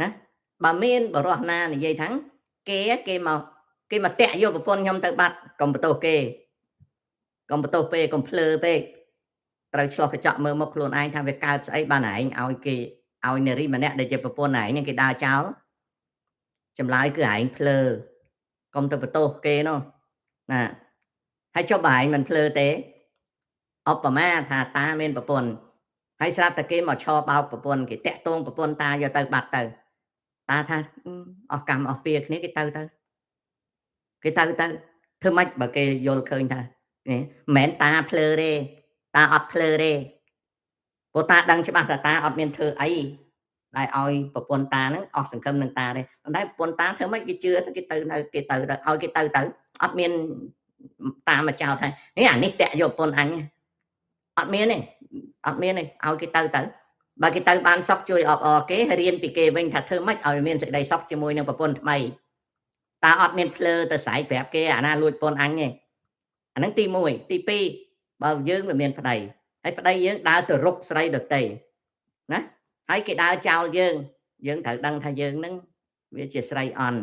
ណាបើមានបរោះណានិយាយថាគេគេមកគេមកតាក់យកប្រពន្ធខ្ញុំទៅបាត់កុំបន្ទោសគេកុំបន្ទោសពេកកុំភ្លើពេកត្រូវឆ្លោះកញ្ចក់មើលមុខខ្លួនឯងថាវាកើតស្អីបានឯងឲ្យគេឲ្យនារីម្នាក់ដែលជាប្រពន្ធឯងហ្នឹងគេដើរចោលចម្លើយគឺឯងភ្លើកុំទៅបន្ទោសគេនោះណាហើយចុះបើឯងមិនភ្លើទេឧបមាថាតាមានប្រពន្ធហើយស្រាប់តែគេមកឆោបោកប្រពន្ធគេតាក់ទងប្រពន្ធតាយកទៅបាត់ទៅតាថាអស់កម្មអស់ពៀគ្នាគេទៅទៅគេទៅទៅធ្វើម៉េចបើគេយល់ឃើញថាមិនមែនតាភ្លើទេតាអត់ភ្លើទេព្រោះតាដឹងច្បាស់ថាតាអត់មានធ្វើអីដែលឲ្យប្រពន្ធតាហ្នឹងអស់សង្ឃឹមនឹងតាទេប៉ុន្តែប្រពន្ធតាធ្វើម៉េចគេជឿទៅគេទៅនៅគេទៅទៅឲ្យគេទៅទៅអត់មានតាមមកចោលថានេះអានេះតាក់យកប្រពន្ធអញអត់មានទេអត់មានទេឲ្យគេទៅទៅបើគេទៅបានសុខជួយអបអរគេរៀនពីគេវិញថាធ្វើម៉េចឲ្យមានសេចក្តីសុខជាមួយនឹងប្រពន្ធថ្មីតាអត់មានភ្លើទៅស្រែកប្រាប់គេអាណាលួចប្រពន្ធអញទេអាហ្នឹងទី1ទី2បើយើងវាមានប្តីហើយប្តីយើងដើរទៅរុកស្រីដតីណាហើយគេដើរចោលយើងយើងត្រូវដឹងថាយើងនឹងវាជាស្រីអន់។